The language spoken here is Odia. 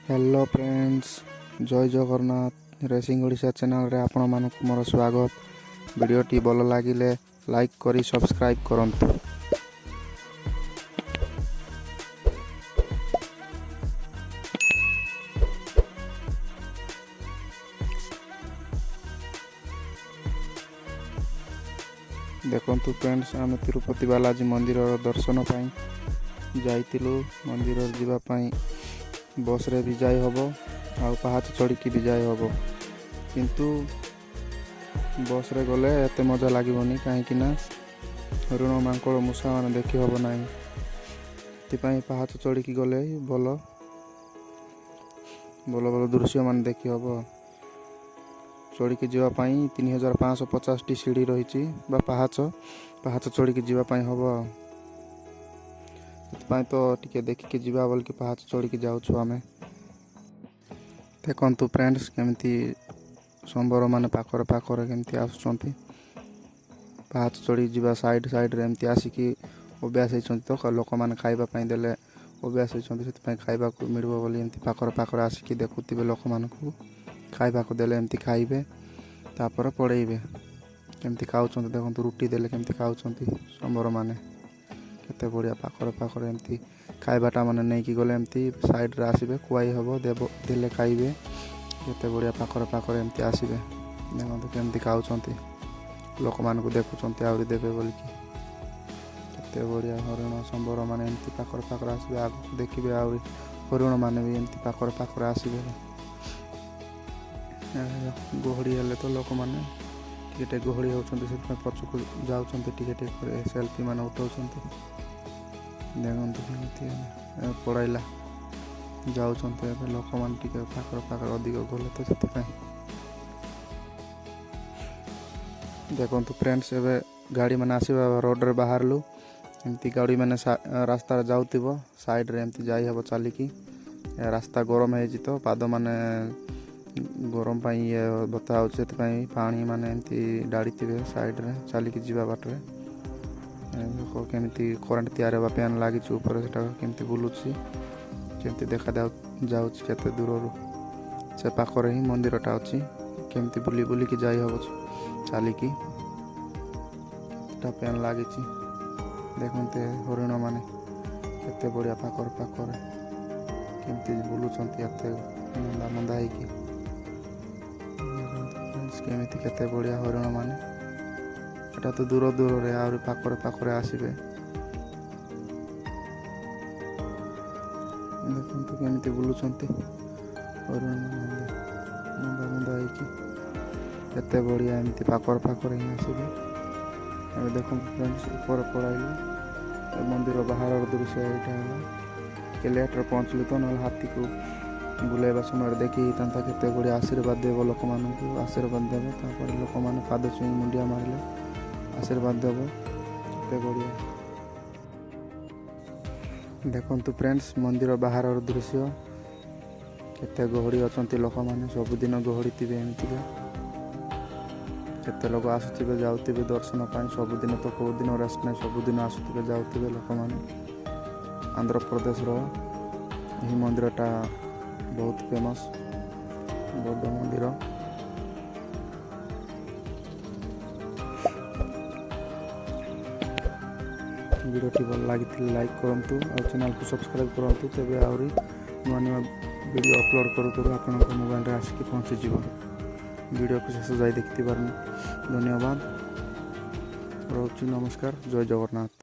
ହ୍ୟାଲୋ ଫ୍ରେଣ୍ଡସ୍, ଜୟ ଜଗନ୍ନାଥ। ରେସିଂ ଓଡ଼ିଶା ଚ୍ୟାନେଲରେ ଆପଣମାନଙ୍କୁ ମୋର ସ୍ୱାଗତ। ଭିଡ଼ିଓଟି ଭଲ ଲାଗିଲେ ଲାଇକ୍ କରି ସବସ୍କ୍ରାଇବ୍ କରନ୍ତୁ। ଦେଖନ୍ତୁ ଫ୍ରେଣ୍ଡସ୍, ଆମେ ତିରୁପତି ବାଲାଜୀ ମନ୍ଦିରର ଦର୍ଶନ ପାଇଁ ଯାଇଥିଲୁ। ମନ୍ଦିର ଯିବା ପାଇଁ ବସ୍ରେ ବି ଯାଇ ହେବ ଆଉ ପାହାଚ ଚଢ଼ିକି ବି ଯାଇ ହେବ। କିନ୍ତୁ ବସ୍ରେ ଗଲେ ଏତେ ମଜା ଲାଗିବନି, କାହିଁକି ନା ହରିଣ, ମାଙ୍କଡ଼, ମୂଷା ମାନେ ଦେଖି ହେବ ନାହିଁ। ସେଥିପାଇଁ ପାହାଚ ଚଢ଼ିକି ଗଲେ ଭଲ ଭଲ ଭଲ ଦୃଶ୍ୟମାନେ ଦେଖି ହେବ। ଚଢ଼ିକି ଯିବା ପାଇଁ 3550ଟି ସିଢ଼ି ରହିଛି ବା ପାହାଚ। ପାହାଚ ଚଢ଼ିକି ଯିବା ପାଇଁ ହେବ ଆଉ ସେଥିପାଇଁ ତ ଟିକେ ଦେଖିକି ଯିବା ବୋଲିକି ପାହାଚ ଚଢ଼ିକି ଯାଉଛୁ ଆମେ। ଦେଖନ୍ତୁ ଫ୍ରେଣ୍ଡସ୍, କେମିତି ସମ୍ବର ମାନେ ପାଖରେ ପାଖରେ କେମିତି ଆସୁଛନ୍ତି। ପାହାଚ ଚଢ଼ିକି ଯିବା ସାଇଡ଼୍ ସାଇଡ଼୍ରେ ଏମିତି ଆସିକି ଅଭ୍ୟାସ ହେଇଛନ୍ତି ତ, ଲୋକମାନେ ଖାଇବା ପାଇଁ ଦେଲେ ଅଭ୍ୟାସ ହେଇଛନ୍ତି। ସେଥିପାଇଁ ଖାଇବାକୁ ମିଳିବ ବୋଲି ଏମିତି ପାଖରେ ପାଖରେ ଆସିକି ଦେଖୁଥିବେ। ଲୋକମାନଙ୍କୁ ଖାଇବାକୁ ଦେଲେ ଏମିତି ଖାଇବେ, ତାପରେ ପଳେଇବେ। କେମିତି ଖାଉଛନ୍ତି ଦେଖନ୍ତୁ। ରୁଟି ଦେଲେ କେମିତି ଖାଉଛନ୍ତି ସମ୍ବରମାନେ, କେତେ ବଢ଼ିଆ। ପାଖରେ ପାଖରେ ଏମିତି ଖାଇବାଟା ମାନେ ନେଇକି ଗଲେ ଏମିତି ସାଇଡ଼୍ରେ ଆସିବେ, ଖୁଆଇ ହେବ, ଦେବ ଦେଲେ ଖାଇବେ। କେତେ ବଢ଼ିଆ ପାଖରେ ପାଖରେ ଏମିତି ଆସିବେ। ଦେଖନ୍ତୁ କେମିତି ଖାଉଛନ୍ତି, ଲୋକମାନଙ୍କୁ ଦେଖୁଛନ୍ତି ଆହୁରି ଦେବେ ବୋଲିକି। କେତେ ବଢ଼ିଆ ହରିଣ ସମ୍ବର ମାନେ ଏମିତି ପାଖରେ ପାଖରେ ଆସିବେ। ଆଗକୁ ଦେଖିବେ, ଆହୁରି ହରିଣ ମାନେ ବି ଏମିତି ପାଖରେ ପାଖରେ ଆସିବେ। ଗହଳି ହେଲେ ତ ଲୋକମାନେ ଟିକେ ଟିକେ ଗହଳି ହେଉଛନ୍ତି, ସେଥିପାଇଁ ପଛକୁ ଯାଉଛନ୍ତି, ଟିକେ ଟିକେ କରି ସେଲ୍ଫି ମାନେ ଉଠାଉଛନ୍ତି। ଦେଖନ୍ତୁ କେମିତି ପଳାଇଲା, ଯାଉଛନ୍ତି ଏବେ। ଲୋକମାନେ ଟିକେ ପାଖରେ ପାଖରେ ଅଧିକ ଗଲେ ତ ସେଥିପାଇଁ। ଦେଖନ୍ତୁ ଫ୍ରେଣ୍ଡସ୍, ଏବେ ଗାଡ଼ିମାନେ ଆସିବା, ରୋଡ଼ରେ ବାହାରିଲୁ। ଏମିତି ଗାଡ଼ିମାନେ ରାସ୍ତାରେ ଯାଉଥିବ, ସାଇଡ଼ରେ ଏମିତି ଯାଇ ହେବ ଚାଲିକି। ରାସ୍ତା ଗରମ ହେଇଛି ତ ପାଦ ମାନେ ଗରମ ପାଇଁ ଇଏ ବଥା ହେଉଛି। ସେଥିପାଇଁ ପାଣି ମାନେ ଏମିତି ଢାଳିଥିବେ ସାଇଡ଼ରେ ଚାଲିକି ଯିବା ବାଟରେ। ଦେଖ କେମିତି କରେଣ୍ଟ ତିଆରି ହେବା ଫ୍ୟାନ୍ ଲାଗିଛି ଉପରେ, ସେଟା କେମିତି ବୁଲୁଛି, କେମିତି ଦେଖା ଯାଉଛି କେତେ ଦୂରରୁ। ସେ ପାଖରେ ହିଁ ମନ୍ଦିରଟା ଅଛି। କେମିତି ବୁଲି ବୁଲିକି ଯାଇ ହେବ ଚାଲିକି। କେତେଟା ଫ୍ୟାନ୍ ଲାଗିଛି ଦେଖନ୍ତୁ। ହରିଣ ମାନେ କେତେ ବଢ଼ିଆ ପାଖରେ ପାଖରେ କେମିତି ବୁଲୁଛନ୍ତି, ଏତେ ମନ୍ଦା ମନ୍ଦା ହେଇକି। ଦେଖନ୍ତୁ friends, କେମିତି କେତେ ବଢ଼ିଆ ହରିଣ ମାନେ। ଏଟା ତ ଦୂର ଦୂରରେ, ଆହୁରି ପାଖରେ ପାଖରେ ଆସିବେ। ଦେଖନ୍ତୁ କେମିତି ବୁଲୁଛନ୍ତି ହରିଣ ମାନେ ମନ୍ଦା ମନ୍ଦା ହେଇକି, କେତେ ବଢ଼ିଆ। ଏମିତି ପାଖରେ ପାଖରେ ହିଁ ଆସିବେ। ଏବେ ଦେଖନ୍ତୁ ଫ୍ରେଣ୍ଡସ୍, ଉପରେ ପଳାଇଲୁ। ଏ ମନ୍ଦିର ବାହାରର ଦୃଶ୍ୟ ଏଇଟା ହେଲା। ଟିକେ ଲେଟ୍ରେ ପହଞ୍ଚିଲୁ ତ, ନହେଲେ ହାତୀକୁ ବୁଲାଇବା ସମୟରେ ଦେଖି ହେଇଥାନ୍ତା। କେତେ ବଢ଼ିଆ ଆଶୀର୍ବାଦ ଦେବ ଲୋକମାନଙ୍କୁ, ଆଶୀର୍ବାଦ ଦେବ। ତାପରେ ଲୋକମାନେ ପାଦ ଛୁଇଁ ମୁଣ୍ଡିଆ ମାରିଲେ ଆଶୀର୍ବାଦ ଦେବ। କେତେ ବଢ଼ିଆ। ଦେଖନ୍ତୁ ଫ୍ରେଣ୍ଡସ୍, ମନ୍ଦିର ବାହାରର ଦୃଶ୍ୟ। କେତେ ଗହଳି ଅଛନ୍ତି ଲୋକମାନେ, ସବୁଦିନ ଗହଳି ଥିବେ ଏମିତିକା। କେତେ ଲୋକ ଆସୁଥିବେ ଯାଉଥିବେ ଦର୍ଶନ ପାଇଁ ସବୁଦିନ ତ କେଉଁ ଦିନ ରେଷ୍ଟ ନାହିଁ। ସବୁଦିନ ଆସୁଥିବେ ଯାଉଥିବେ ଲୋକମାନେ। ଆନ୍ଧ୍ରପ୍ରଦେଶର ଏହି ମନ୍ଦିରଟା ବହୁତ ଫେମସ୍, ବଡ଼ ମନ୍ଦିର। ଭିଡ଼ିଓଟି ଭଲ ଲାଗିଥିଲେ ଲାଇକ୍ କରନ୍ତୁ ଆଉ ଚ୍ୟାନେଲକୁ ସବସ୍କ୍ରାଇବ୍ କରନ୍ତୁ। ତେବେ ଆହୁରି ନୂଆ ନୂଆ ଭିଡ଼ିଓ ଅପଲୋଡ଼ କରୁ କରୁ ଆପଣଙ୍କ ମୋବାଇଲରେ ଆସିକି ପହଞ୍ଚିଯିବ। ଭିଡ଼ିଓକୁ ଶେଷ ଯାଇ ଦେଖିଥିବାରୁ ଧନ୍ୟବାଦ। ରହୁଛି, ନମସ୍କାର, ଜୟ ଜଗନ୍ନାଥ।